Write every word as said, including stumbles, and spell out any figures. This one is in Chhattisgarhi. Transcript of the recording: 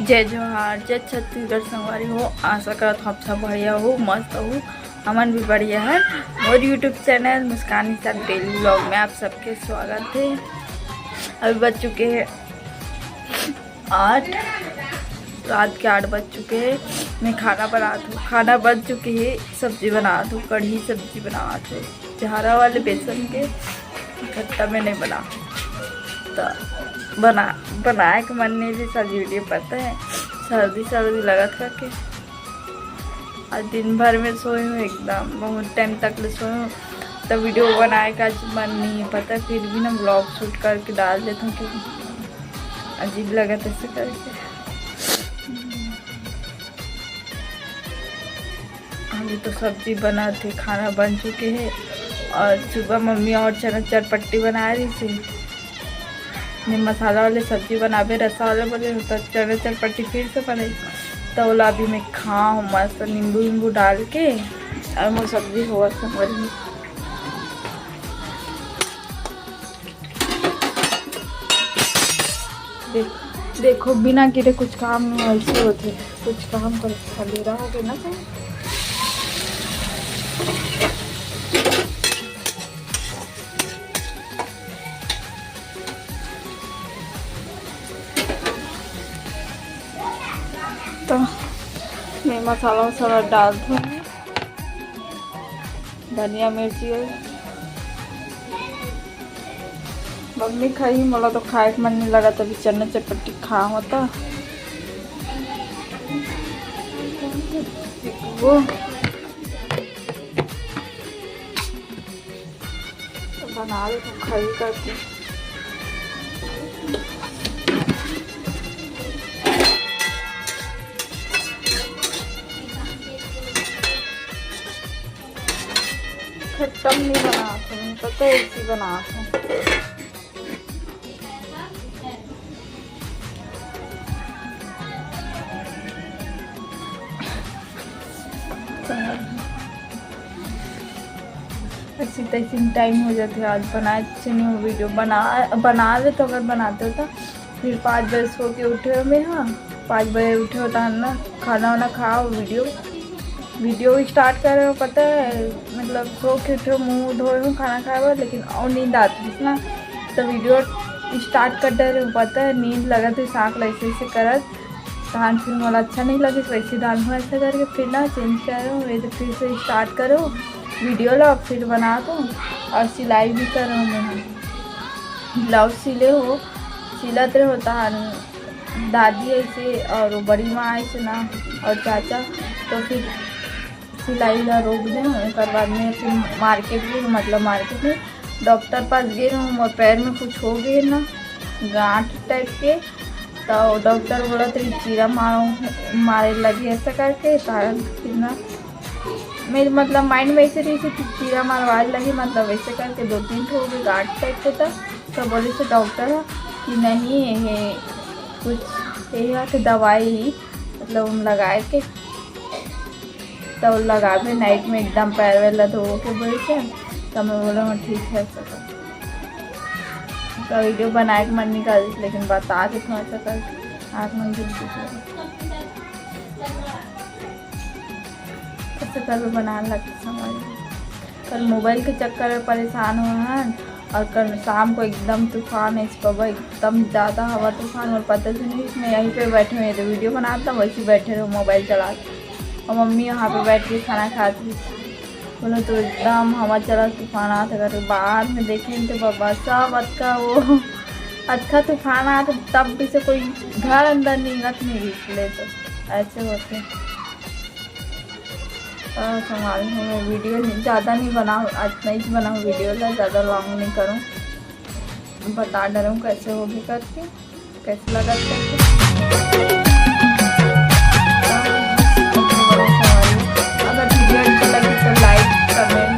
जय जोहार, जय छत्तीसगढ़ संगवारी हो। आशा करत हूँ आप सब बढ़िया हो, मस्त हो। हमन भी बढ़िया है। मोर YouTube चैनल मुस्कान निषाद डेली व्लॉग में आप सबके स्वागत है। अभी बज चुके हैं आठ, रात के आठ बज चुके हैं। मैं खाना बनात हूँ, खाना बन चुके है, सब्जी बनात हूँ, कढ़ी सब्जी बनात हूँ। झारा वाले बेसन के घट्टा में नहीं बना, तो बना बनाए के मन नहीं भी, सब वीडियो पता है, सर्दी सर्दी लगत करके। आज दिन भर में सोए हूँ एकदम, बहुत टाइम तक ले सोए हूँ, तो वीडियो बनाए का आज मन नहीं है, पता है, फिर भी ना व्लॉग शूट करके डाल देता हूँ, क्योंकि अजीब लगत ऐसे करके। अभी तो सब्जी बनात हे, खाना बन चुके है। और सुबह मम्मी और चना चटपट्टी बना रही थी। मैं मसाला वाले सब्जी बनाबे, रसा वाला बोले हो, तो चना चटपट्टी फिर से बनाई। तो ओला अभी मैं खाऊँ मस्त नींबू वींबू डाल के, और मोर सब्जी होवत संगवारी। देख, देखो, बिना गिरे कुछ काम नहीं ऐसे होते, कुछ काम कर खाली रहा के ना कहीं। तो मैं मसाला वसाला डाल दूँगी, धनिया मिर्ची है। मम्मी खाई, मोला तो खाए के मन नहीं लगा, तभी चना चटपटी खा होता। वो तो बना दे तो खाई करके। खट्टा नहीं बनात हूँ, पता है, ऐसी बनात हूँ। ऐसी तैसी टाइम हो जाते, आज बनाए अच्छे नहीं हो वीडियो। बना बनावे तो अगर बनाते हो तो फिर पाँच बजे सो के उठे हो मैं, हाँ, पाँच बजे उठे हो तो ना, खाना वाना खाओ, वीडियो वीडियो स्टार्ट करे हो, पता है, मतलब सो के उठे हो, मुँह धोए हो, खाना खाए हो, लेकिन और नींद आती है ना, तो वीडियो स्टार्ट कर दे रहे हो, पता है, नींद लगत है, सांस ऐसे ऐसे करत। तहान फिर मोला अच्छा नहीं लगे, तो वैसे डाल हूँ ऐसा करके, फिर ना चेंज कर रहे हो, ये तो फिर से स्टार्ट करो वीडियो ला, फिर बना दो। और सिलाई भी करो, मैं ब्लाउज सिले हो, सिलत रहे हो, तहान दादी ऐसे और वो बड़ी माँ ऐसे ना और चाचा, तो फिर सिलाई ला रोक दे। ओकर बाद में फिर मार्केट गई, मतलब मार्केट में डॉक्टर पास गई रहूँ, मोर पैर में कुछ हो गए ना, गांठ टाइप के, तो डॉक्टर बोला तेरी चीरा मारो, मारे लगी ऐसा करके, तारन फिर ना मेरे मतलब माइंड में ऐसे रही थी कि चीरा मारवाए लगी, मतलब ऐसे करके दो तीन ठो हो गए गांठ टाइप के। तो, तो बोले से डॉक्टर है कि नहीं, ये कुछ यही बात है, दवाई ही, मतलब हम लगाए के तो लगाबे नाइट में एकदम पैर वैर ला धो के बोल के। तो मैं बोला, "हाँ, ठीक है, ऐसा कर।" तो वीडियो बनाए के मन निकाल, लेकिन बता के थोड़ा सा कर आप मन जल्दी करो। ऐसे कर बनाने लगते समझ। कल मोबाइल के चक्कर में परेशान हुए हैं, और कल शाम को एकदम तूफान है इस बाबा, एकदम ज़्यादा हवा तूफान, और पता भी नहीं। मैं यहीं पे बैठे हुए थे, वीडियो बनाता, वैसे ही बैठे रहो मोबाइल चला के, और मम्मी यहाँ पे बैठ के खाना खाती। बोलो तो एकदम हवा चला, तूफान आता करके। बाहर में देखे तो बाबा सब अतका वो अतका तूफान आता, तब भी से कोई घर अंदर निकलत नहीं निकले, तो ऐसे होते। और संभाल हूँ मैं वीडियो नहीं, ज़्यादा नहीं बनाऊँ, आज नहीं बनाऊँ वीडियो ला, ज़्यादा लॉन्ग नहीं करूँ। बता डरूँ कैसे होगी करके, कैसे लगा करके। अगर वीडियो अच्छी लगी तो लाइक, कमेंट,